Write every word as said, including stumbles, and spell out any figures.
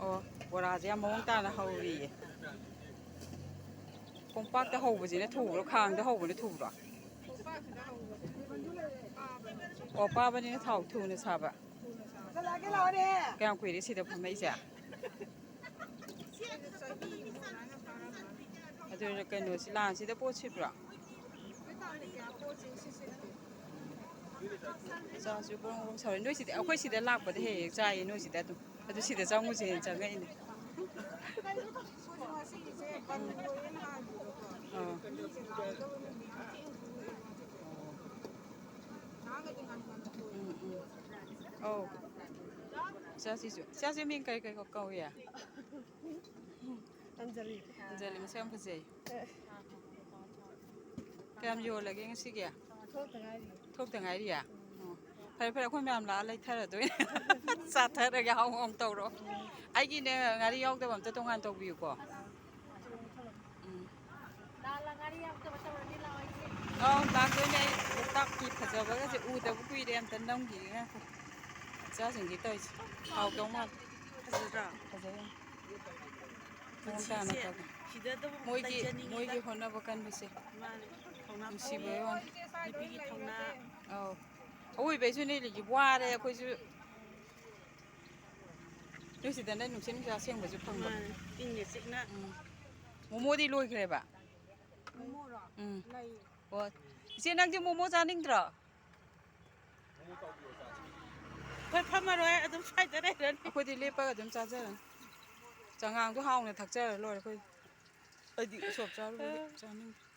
ꯑꯣ, ꯕꯣꯔꯥꯁꯦ ꯌꯥꯝ ꯃꯑꯣꯡ ꯇꯥꯅ ꯍꯧꯔꯤꯌꯦ꯫ ꯀꯣꯝꯄꯥꯛꯇ ꯍꯧꯕꯁꯤꯅ ꯊꯨꯕ꯭ꯔꯣ, ꯈꯥꯡꯗ ꯍꯧꯕꯅ ꯊꯨꯕ꯭ꯔꯣ? ꯑꯣ, ꯄꯥꯕꯅꯤꯅ ꯊꯥꯎ ꯊꯨꯅ ꯁꯥꯕ꯫ ꯀꯌꯥꯝ ꯀꯨꯏꯔꯦ ꯁꯤꯗ ꯐꯝꯃꯛꯏꯁꯦ? ꯑꯗꯨ ꯀꯩꯅꯣꯁꯤ, ꯂꯥꯟꯁꯤꯗ ꯄꯣꯠ ꯁꯤꯠꯄ꯭ꯔꯣ? ꯆꯥꯁꯨ ꯕ꯭ꯔꯣꯡ ꯕ꯭ꯔꯣꯡ ꯁꯧꯔꯦ꯫ ꯅꯣꯏ ꯁꯤꯗ, ꯑꯩꯈꯣꯏ ꯁꯤꯗ ꯂꯥꯛꯄꯗ ꯍꯦꯛ ꯍꯦꯛ ꯆꯥꯏꯌꯦ ꯅꯣꯏ ꯁꯤꯗ ꯑꯗꯨꯝ꯫ ꯑꯗꯨ ꯁꯤꯗ ꯆꯪꯉꯨꯁꯦꯅ ꯆꯪꯉꯛꯏꯅꯦ꯫ ꯑꯥ꯫ ꯎꯝ, ꯎꯝ꯫ ꯑꯧ꯫ ꯏꯆꯥꯁꯤꯁꯨ꯫ ꯏꯆꯥꯁꯤ ꯃꯤꯡ ꯀꯔꯤ ꯀꯔꯤ ꯀꯧꯏ? ꯑꯟꯖꯂꯤ꯫ ꯑꯟꯖꯂꯤ, ꯃꯁꯛ ꯌꯥꯝ ꯐꯖꯩ꯫ ꯑꯦ꯫ ꯀꯌꯥꯝ ꯌꯣꯜꯂꯒꯦ ꯉꯁꯤꯒꯤ? ꯊꯣꯛꯇ ꯉꯥꯏꯔꯤ꯫ ꯊꯣꯛꯇ ꯉꯥꯏꯔꯤꯌꯦ? ꯑꯣ꯫ ꯐꯔꯦ, ꯐꯔꯦ, ꯑꯩꯈꯣꯏ ꯃꯌꯥꯝ ꯂꯥꯛꯑ ꯂꯩꯊꯔꯗꯣꯏꯅꯦ꯫ ꯆꯥꯊꯔꯒꯦ, ꯍꯥꯎ ꯍꯥꯎ ꯇꯧꯔꯣ꯫ ꯑꯩꯒꯤꯅꯦ, ꯉꯥꯔꯤ ꯌꯥꯎꯗꯕ ꯑꯝꯇ ꯇꯣꯉꯥꯟ ꯇꯧꯕꯤꯌꯨꯀꯣ꯫ ꯎꯝ꯫ ꯂꯥꯛꯑꯣ, ꯂꯥꯛꯑꯣ, ꯉꯥꯔꯤ ꯌꯥꯎꯗꯕ ꯇꯧꯔꯗꯤ ꯂꯥꯛꯑꯣ, ꯏꯆꯦ꯫ ꯑꯧ, ꯂꯥꯛꯇꯣꯏꯅꯦ ꯑꯩ꯫ ꯂꯣꯛꯇꯥꯛꯀꯤ ꯐꯖꯕꯒꯁꯦ ꯎꯗꯕ ꯀꯨꯏꯔꯦ, ꯑꯝꯇ ꯅꯝꯈꯤꯒꯦ ꯉꯥꯏꯈꯣ꯫ ꯏꯆꯥꯁꯤꯡꯁꯦ ꯇꯧꯔꯤꯁꯦ ꯍꯥꯎꯗꯧ ꯃꯥꯜꯂꯦ꯫ ꯐꯖꯗ꯭ꯔꯥ? ꯐꯖꯩ ꯌꯥꯝ꯫ ꯃꯑꯣꯡ ꯇꯥꯅ ꯄꯨꯟꯁꯤꯁꯦ ꯇꯧꯔꯦ꯫ ꯁꯤꯗ ꯑꯗꯨꯝ ꯃꯣꯏꯒꯤ, ꯂꯩꯖꯅꯤꯡꯉꯤꯗ꯫ ꯃꯣꯏꯒꯤ ꯍꯣꯠꯅꯕ ꯀꯟꯕꯁꯦ꯫ ꯃꯥꯅꯦ꯫ ꯊꯧꯅꯥ ꯅꯨꯡꯁꯤꯕꯩ ꯐꯧꯔꯤ꯫ ꯋꯥꯅꯤ꯫ ꯅꯨꯄꯤꯒꯤ ꯊꯧꯅꯥ꯫ ꯑꯧ꯫ ꯑꯋꯣꯏꯕꯩꯁꯨꯅꯦ ꯂꯤꯂꯤ, ꯋꯥꯔꯦ ꯑꯩꯈꯣꯏꯁꯨ꯫ ꯅꯣꯏ ꯁꯤꯗꯅ ꯅꯨꯡꯁꯤꯠ ꯅꯨꯡꯁꯥ ꯑꯁꯦꯡꯕꯁꯨ ꯐꯪꯕ꯫ ꯃꯥꯅꯦ꯫ ꯏꯪꯅ ꯆꯤꯛꯅ꯫ ꯎꯝ꯫ ꯃꯣꯃꯣꯗꯤ ꯂꯣꯏꯈ꯭ꯔꯦꯕ? ꯃꯣꯃꯣꯔꯣ? ꯎꯝ꯫ ꯂꯩ꯫ ꯑꯣ꯫ ꯏꯆꯦ, ꯅꯪꯗꯤ ꯃꯣꯃꯣ ꯆꯥꯅꯤꯡꯗ꯭ꯔꯣ? ꯑꯩꯈꯣꯏ ꯐꯝꯃꯔꯣꯏ, ꯑꯗꯨꯝ ꯁ꯭ꯋꯥꯏꯗ ꯂꯩꯔꯅꯤ꯫ ꯑꯩꯈꯣꯏꯗꯤ ꯂꯦꯞꯄꯒ ꯑꯗꯨꯝ ꯆꯥꯖꯔꯅꯤ꯫ ꯆꯉꯥꯡꯗꯣ ꯍꯥꯎꯅ ꯊꯛꯆꯔ ꯂꯣꯏꯔꯦ ꯑꯩꯈꯣꯏ꯫ ꯑꯩꯗꯤ ꯎꯁꯣꯞ ꯆꯥꯔꯨꯕꯒꯤ ꯆꯥꯅꯤꯡꯗ꯭ꯔꯦ꯫